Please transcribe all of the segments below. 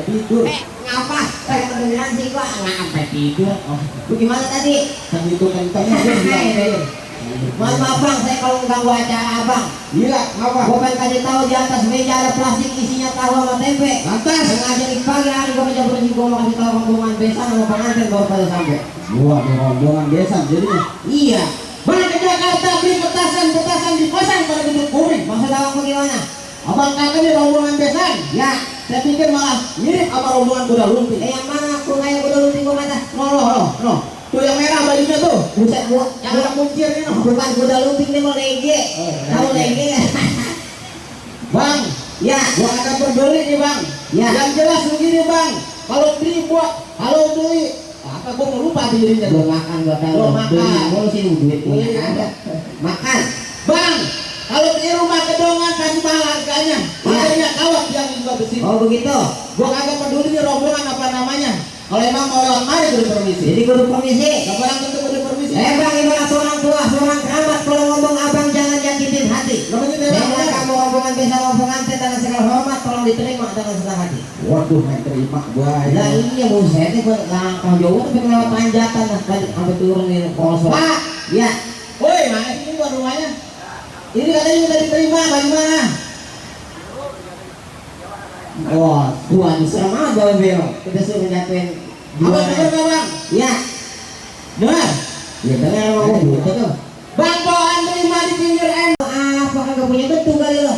tidur. Ngapa? Saya kedengeran sih gua sampai tidur. Oh, bagaimana tadi? Kan itu kencangnya dia bilang. Mohon maaf bang, saya kalau mengganggu acara abang. Iya, apa? Gua pengen kasih tahu di atas meja ada plastik isinya tahu sama tempe. Lantas sengaja di pagi hari gua kerja bersih, gua mau kasih tahu rombongan besan sama pengantin baru pada sampai. gua di rombongan besan jadinya. Iya. Balik ke Jakarta beli petasan dipasang pada bentuk kuring. Maksud abang bagaimana? Abang katanya rombongan besan. Ya, Saya pikir malah mirip apa rombongan kuda lumping. yang mana aku kayak udah luting gua mata. No. Tuh yang merah bajunya tuh. Buset gua, Yang kuncir ini no. bukan kuda lumping nih mau lege. Tahu lege nggak? Bang, Ya, gua agak peduli nih bang. Ya. Yang jelas begini bang. Kalau beli apa gua mau lupa dirinya. belum makan gua tahu. Belum makan. Gua sih duit punya Iya. ada. Makan. Bang, kalau di rumah kedongan kasih mahal harganya. Harganya kawat yang juga besi. Oh begitu. Gua kagak peduli nih rombongan apa namanya. Kalau emang mau lewat mari kudu permisi. Jadi kudu permisi. Gak barang tentu kudu permisi. Bang, ibarat seorang tua, seorang kerabat kalau ngomong abang jangan nyakitin hati. Namanya Jangan kamu rombongan bisa rombongan dengan segala hormat tolong diterima dengan senang hati. Waduh, main terima gua Nah iya buset ini langkah jauh tapi lewat tanjatan lah tadi sampai turunin kosong. Pak, Ya, woi mana sih ini buat rumahnya? Ini katanya minta diterima, bagaimana? wah Tuhan serem aja bel. Kita suruh nyatuin Abang dengar gak bang? Ya, Dengar? ya dengar ngomong gitu tuh. Bang bawaan terima di pinggir M. Apa kagak punya bentuk kali lo?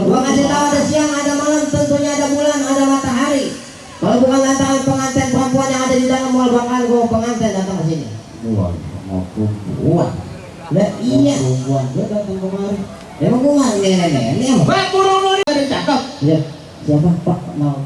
Gua kasih tahu ada siang, ada malam, tentunya ada bulan, ada matahari. Kalau bukan lantaran pengantin perempuan yang ada di dalam mall bakal gua pengantin datang ke sini. Wah, mau perempuan. Lah iya, Perempuan gua datang kemari. emang gua nenek ini apa? Bang burung lu ada cakep. Ya, siapa Pak? Mau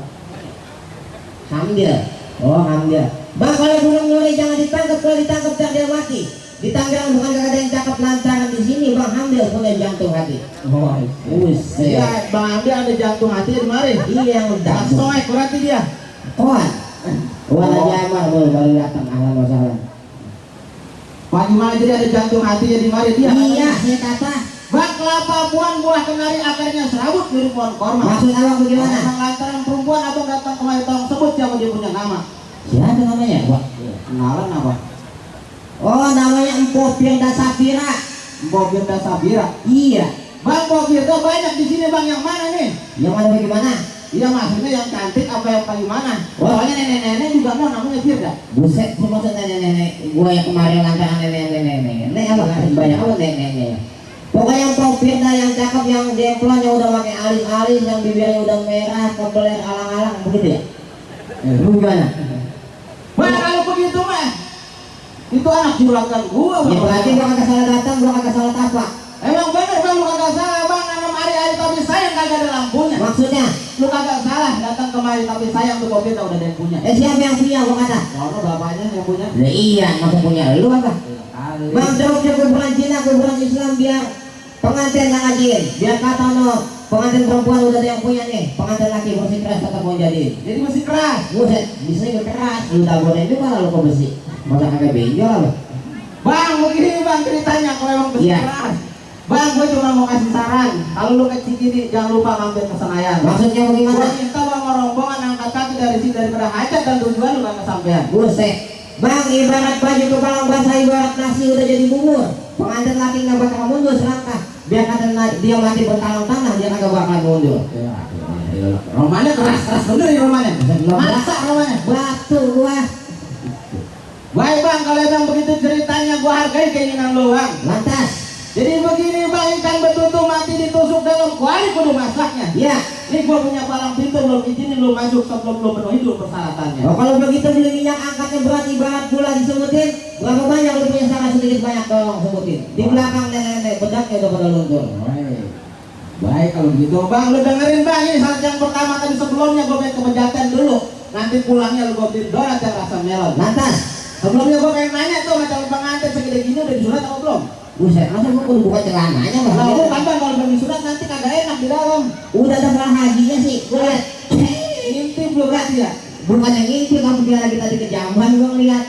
Hamdil. Oh Hamdil. Bang kalau burung nyuri jangan ditangkap, kalau ditangkap tak dia mati. Di Tangerang bukan gak ada yang cakep lantaran di sini Bang Hamdil punya jantung hati. Oh, Buset. iya, Bang Andi ada jantung hati di mari. Iya yang udah. Soek berarti dia. Tuhan. Wala jamah baru datang ahlan wa sahlan. Pak gimana jadi ada jantung hati di mari dia? Iya, saya kata. Bang kelapa buah kenari akarnya serabut mirip pohon korma. Maksud abang bagaimana? Emang lantaran perempuan abang datang kemari tolong sebut siapa dia punya nama. Siapa namanya? Wah, Kenalan apa? oh namanya Empok Firda Safira. Mbok Firda Sabira. Iya. Bang Mbok Firda banyak di sini bang, yang mana nih? Yang mana bagaimana? Iya maksudnya yang cantik apa yang bagaimana? Wah. Soalnya nenek-nenek juga mau namanya Firda. Buset, maksud nenek-nenek gua yang kemarin lantaran nenek-nenek apa banyak apa nenek-nenek. Pokoknya Empok Firda yang cakep, yang demplonnya udah pakai alis-alis, yang bibirnya udah merah, kebeler alang-alang begitu ya? Lu gimana? Bang kalau begitu mah itu anak juragan gua. Ya berarti gua kagak salah datang, gua kagak salah tapak. Emang bener bang lu kagak salah bang, nanam hari-hari tapi sayang kagak ada lampunya. Maksudnya? Lu kagak salah datang kemari tapi sayang tuh Mbok Firda udah ada yang punya. Siapa yang punya gua kata? Kalau bapaknya yang punya. Lah iya, masa punya lu apa? Kali. Bang jawabnya kuburan Cina, kuburan Islam biar pengantin yang ngajiin, biar kata no pengantin perempuan udah ada yang punya nih, pengantin laki bersih keras tetap mau jadi. Jadi masih keras. Buset, bisa juga keras, lu tak boleh juga lalu kok besi. Masa kagak benjol lu. Bang begini bang ceritanya kalau emang besi Iya. keras. Bang gue cuma mau kasih saran, kalau lu ke Cikini jangan lupa mampir ke Senayan. Maksudnya Gue bagaimana? minta bang rombongan angkat kaki dari sini daripada hajat dan tujuan lu gak kesampean. Buset, bang ibarat baju kepalang basah, ibarat nasi udah jadi bubur. Pengantin laki nggak bakal mundur selangkah. Biar kata dia mati bertalang tanah, dia kagak bakal mundur. Romannya keras bener ya romannya. Belum Masa romannya? batu gua. Baik bang kalau emang begitu ceritanya gue hargai keinginan lu bang. Lantas, Jadi begini bang, ikan betutu mati ditusuk dalam kuali kudu masaknya. ya. Ini gue punya palang pintu belum izinin lu masuk sebelum lu penuhi dulu persyaratannya. Oh, kalau begitu beli minyak angkatnya berat ibarat gula disebutin. Berapa banyak lu punya saran sedikit banyak tolong sebutin. Di belakang nenek-nenek bedaknya udah pada luntur. Baik kalau begitu bang, lu dengerin bang, ini syarat yang pertama tadi sebelumnya gue pengen kebejakan dulu. Nanti pulangnya lu gue beli donat yang rasa melon. Lantas, Sebelumnya gue pengen nanya tuh sama calon pengantin segede gini udah disurat atau belum? buset, masa gua kudu buka celananya bang? Nah bukan bang, kalau belum disurat nanti kagak enak di dalam. Udah ada pelan hajinya sih, gua liat. Ngintip lu berarti ya? Bukan yang ngintip, kamu bilang lagi tadi ke jamban gua ngeliat.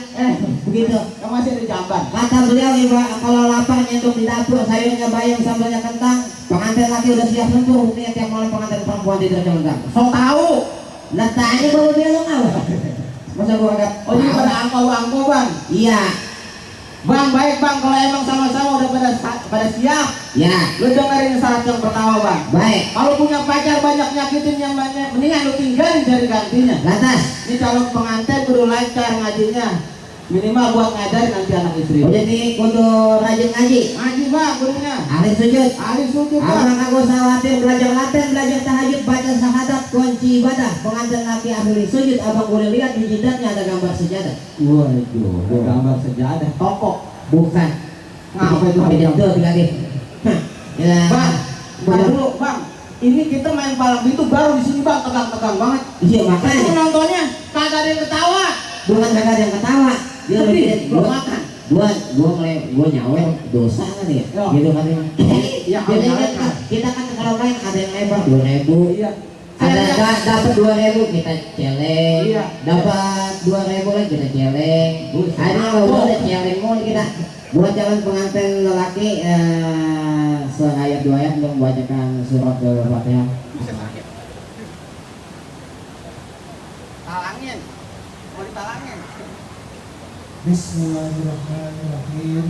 Begitu. Kamu masih ada jamban. Kata beliau, kalau lapar nyendok di dapur, sayurnya bayam, sambalnya kentang. Pengantin laki udah siap sempur, buktinya tiap malam pengantin perempuan tidur kentang. Sok tahu. Nah tanya bawa belok apa? Masa gua agak. Oh ini pada angpau bang. Iya. Bang baik bang, kalau emang sama-sama udah pada siap, Ya. lu dengerin syarat yang pertama bang. Baik. Kalau punya pacar banyak nyakitin yang banyak, mendingan lu tinggalin cari gantinya. Lantas. Ini calon pengantin kudu lancar ngajinya, minimal buat ngajarin nanti anak istri. Oh, jadi kudu rajin ngaji. Ngaji bang kudunya. Ahli sujud. Ahli sujud bang. Abang kagak usah khawatir belajar laten, belajar tahajud, baca syahadat, kunci ibadah. Pengantin laki ahli sujud, abang boleh lihat di jidatnya ada gambar sejadah. Waduh, ada gambar sejadah toko. Bukan. Ngapa itu? Beda tuh lagi. Ya. Bang, bang dulu bang. Ini kita main palang itu baru di sini bang, tegang-tegang banget. Iya Itu makanya. penontonnya kagak ada yang ketawa. Bukan kagak ada yang ketawa. Dia Sedih, lebih belum makan. gua nyawer dosa kan ya. Ya. Gitu kan ya. Ya, Jadi nyawer, kan, kan. kita kan kalau main ada yang lebar 2.000. Iya. Ada Saya- dapat 2.000 kita celeng. Iya. Dapat 2.000 lagi kita celeng. Buset. Ada kalau udah celeng mau kita buat calon pengantin lelaki seayat 2 ayat untuk membacakan surat Al-Fatihah. Talangin. Mau ditalangin. Bismillahirrahmanirrahim.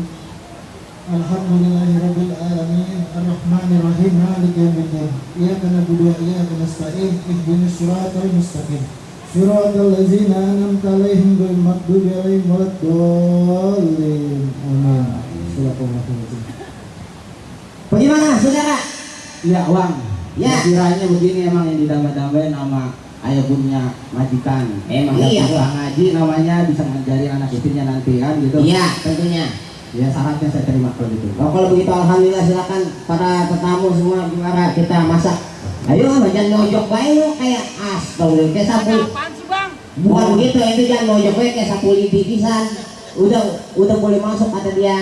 Alhamdulillahirabbil alamin arrahmanir rahim maliki yaumiddin. Iyyaka na'budu wa iyyaka nasta'in ihdinas siratal mustaqim. Siratal ladzina an'amta 'alaihim ghairil maghdubi 'alaihim waladdallin. Amin. Bismillahirrahmanirrahim. Bagaimana saudara? Iya bang. Ya. Kiranya begini emang yang didamai-damain sama ayah punya majikan. Emang Ya, iya. bisa ngaji namanya, bisa ngajarin anak istrinya nanti kan gitu. Iya tentunya. Ya syaratnya saya terima kalau gitu. Oh, kalau begitu alhamdulillah silakan para tetamu semua gimana kita masak. Ayo jangan nojok bae lu kayak astagfirullah kayak sapu. Apaan sih bang? Bukan begitu itu jangan nojok bae kayak sapu lidi pisan. Udah boleh masuk kata dia.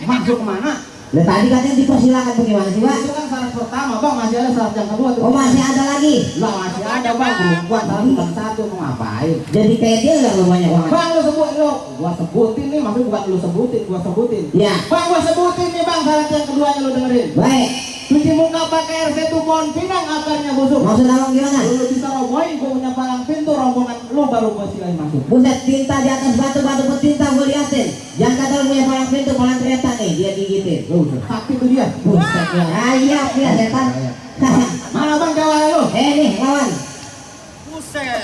Masuk kemana? Lah tadi katanya dipersilakan bagaimana sih, Pak? Itu kan syarat pertama bang, masih ada syarat yang kedua tuh. Oh, masih ada lagi. Lah masih ada bang, belum buat syarat bukan satu mau ngapain? Jadi kayak dia enggak banyak banget. Bang lu sebut lu, gua sebutin nih, maksudnya bukan lu sebutin, gua sebutin. Ya, Bang gua sebutin nih bang, syarat yang keduanya lu dengerin. baik. Cuci muka pakai air setu pohon pinang akarnya busuk. Maksud abang gimana? Lu bisa robohin, gua punya palang pintu rombongan lu baru gua silahin masuk. Buset tinta di atas batu-batu bertinta gue liatin. Jangan kata lu punya palang pintu, palang kereta nih, dia gigitin. Sakti tuh dia. Buset ya. Ayah ya setan. Mana bang jawara lu? Nih lawan. Buset.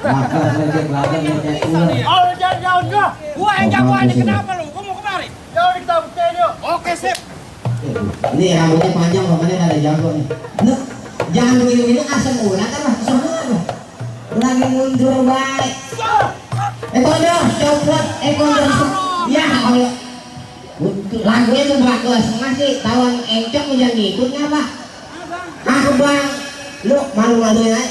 Makan ledek ladang yang kayak ular. Oh jangan jauh gua. Gua yang jago aja kenapa lu? Gua mau kemari. Jauh kita buktiin yuk. Oke sip. Ini rambutnya panjang makanya ada jago nih. Nuh, jangan begini-begini asam urat kan lah, semua. Lagi mundur baik. Kondor, coklat, kondor. Ya Allah. Lagunya tuh bagus, ngasih tawan encok jangan ngikutnya apa? Aku bang, lu malu-maluin aja.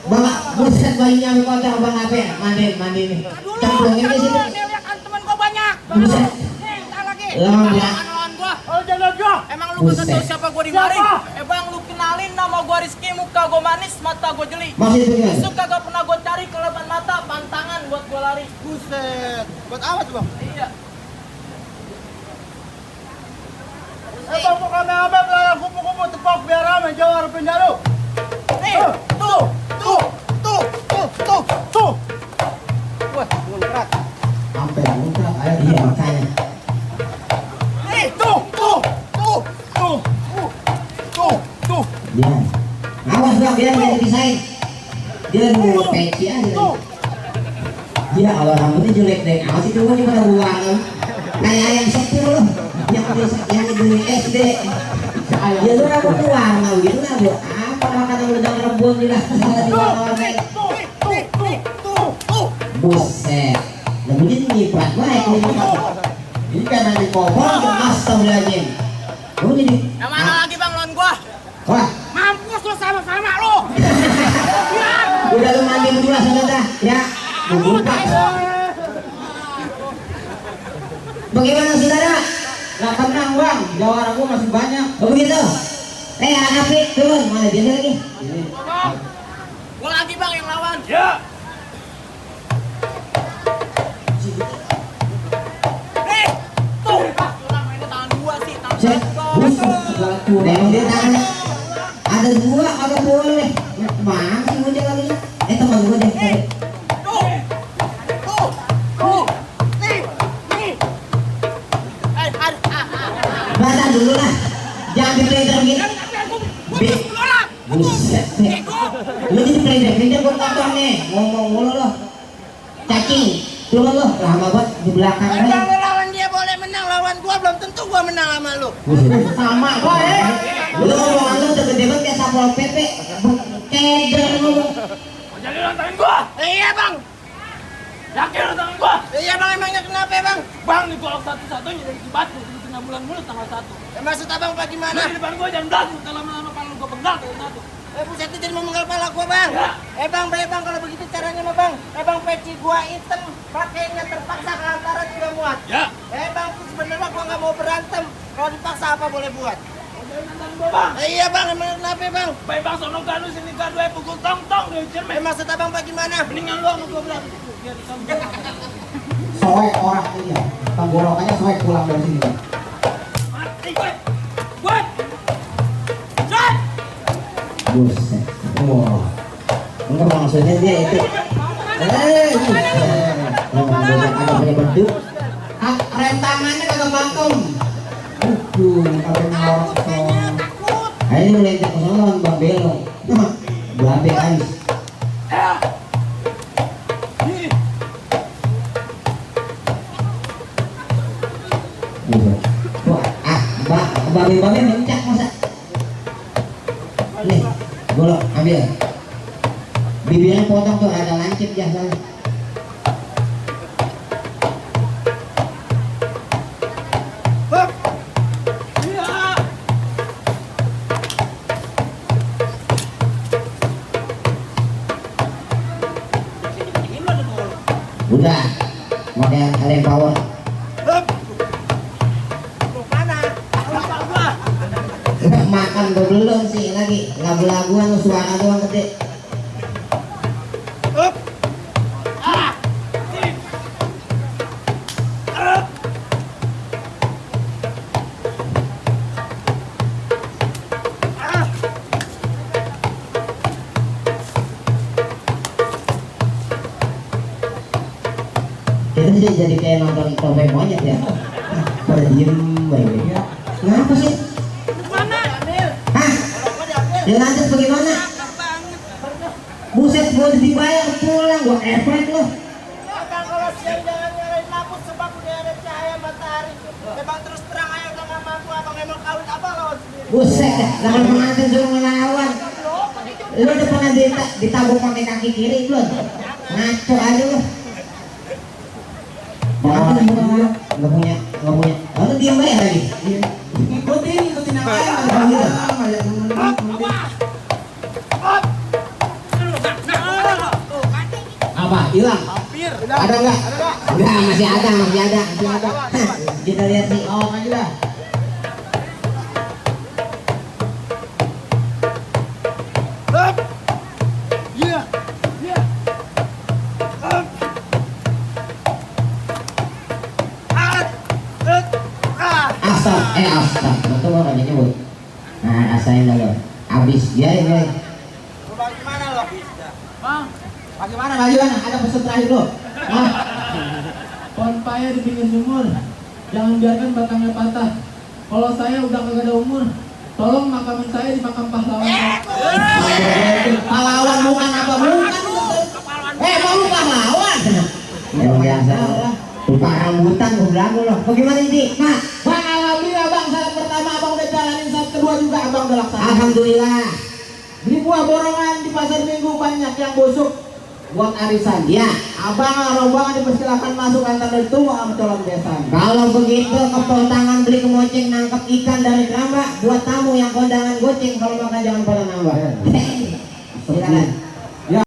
Bawa buset bayinya ambil kotor bang apa ya? Mandi nih. Cemplungin di situ. Nih lihat kan teman gua banyak. Buset. Nih, entar lagi. Lawan dia. Lawan gua. Oh jangan gua. Emang lu kagak tahu Buset. siapa gua di mari? Bang lu kenalin nama gua Rizky, muka gua manis, mata gua jeli. Masih itu gimana? Besok kagak pernah gua cari keleban mata, pantangan buat gua lari. Buset. Buat apa tuh, Bang? Iya. Bang, mau kami belarang kupu-kupu tepok biar rame jawar penjara. Nih, tuh. Wah, gua berat. Sampai muntah air. Iya makanya. Nih, tuh. Dia. Awas dong dia jangan dipisahin. Dia mau peci aja. Dia Allah rambutnya jelek deh. Awas itu gua nih pada buang. Kayak ayam sepuluh yang di SD. Ya lu rambutnya warna gitu lah bu. Apa makanan udang rebun juga salah di warna. Buset. Lah begini nyiprat baik lu. Ini kan main di Oh, kopong. astagfirullahaladzim. Lu jadi Yang mana lagi bang lawan gua? wah, Mampus lu sama-sama lu. udah lu mandi berdua saudara ya. Buka. Bagaimana saudara? Nah tenang bang, jawara gua masih banyak. Oh begitu. Apit turun mana dia lagi? Ini. Bang. Gua lagi bang yang lawan. Ya. Nih, tuh. Orang mainnya tangan gua sih, tangan Cek, gua. bus, memang dia tangan ada ada dua kagak boleh. Ya, mana sih gue lagi? Teman gue deh. Tuh. Nih. Baca dulu lah. Jangan di-player gitu. Buset nih. Lu di player gue tonton nih. Ngomong mulu lo. Cacing. Turun lo. Lama banget di belakang. Abang lawan dia boleh menang, lawan gua belum tentu gua menang sama lu. Sama kok Lu ngomongan lu gede banget kayak Sapol PP. Keder ngomong. Jadi nontonin gua. Iya, Bang. Yakin nontonin gua? Iya, Bang, emangnya kenapa, Bang? Bang, nih golok satu-satunya dari Cibatu di tengah bulan mulut tanggal 1. Ya maksud Abang bagaimana? Di depan gua jam 11, kalau lama-lama kalau gua penggal kayak satu. Buset, jadi mau menggal pala gua, Bang. Ya. Bang, kalau begitu caranya mah, Bang. Bang, peci gua hitam, pakainya terpaksa kelantaran juga muat. Ya. Bang, sebenarnya gua nggak mau berantem. Kalau dipaksa apa boleh buat? Bang. Iya, Bang, emang kenapa, Bang? Baik, Bang, sono ganu sini gadu pukul tong-tong deh, cermin. Maksud Abang bagaimana? Mendingan lu sama gua bilang. Biar Soek orang dia. Tenggorokannya soek pulang dari sini. mati gue. Buat. Set. Buset. Wah. Enggak maksudnya dia itu. Ada punya bentuk. Rem tangannya kagak bangkem. Kalau ngorok kosong. Ayo lu lentek kosong lawan Bang Belong. Babe ais. Wah, babe mencak masa. Nih, golok ambil. Bibirnya potong tuh ada lancip ya soalnya. Hop. Iya. Udah, model kalian power. Hop. Mau mana? Lupa gua. Udah makan gue belum sih lagi. Lagu-laguan lu suara doang gede. Hop. Ah. Sini. Hop. Ah. Kita sih jadi kayak nonton topeng monyet ya. Pada diem baik. Kenapa sih? Mana? Ambil. Hah? Kalau gua diambil. Dia lanjut bagaimana? Gampang banget. Buset, gua udah dibayar pulang, gua efek lo. Bang, kalau siang jangan nyalain lampu sebab udah ada cahaya matahari. Bang, terus terang aja udah nggak mampu. Abang emang kawin apa lawan sendiri? Buset, jangan pengantin suruh ngelawan. Lu udah pernah ditabuk pakai kaki kiri belum? Ngaco aja lu. Jangan nggak punya. Lalu diam baik lagi. Ikutin yang lain. Apa? Hilang? Hampir. Ada nggak? Enggak, masih ada. Kita lihat nih. Oh, aja dah. Hop. Iya. Hop. Betul lo kayaknya boy. Nah, rasain lo. Abis biarin. Mau bagaimana lo? Bang, bagaimana? Ada pesan terakhir lo. Pohon paya di pinggir sumur, jangan biarkan batangnya patah. Kalau saya udah kagak ada umur, tolong makamin saya di makam pahlawan. Pahlawan bukan apa bukan. Mau lu pahlawan? Yang biasa. Tukang rambutan gue bilang lo. Bagaimana ini? Nah, Bang, alhamdulillah bang, saat pertama abang udah jalanin, saat kedua juga abang udah laksanain. alhamdulillah. Di buah borongan di pasar minggu banyak yang busuk buat arisan. Ya, Abang rombongan dipersilakan masuk antar dari tua sama calon besan. kalau begitu kepol tangan beli kemoceng nangkep ikan dari keramba buat tamu yang kondangan goceng, kalau makan jangan pada nambah. Silakan.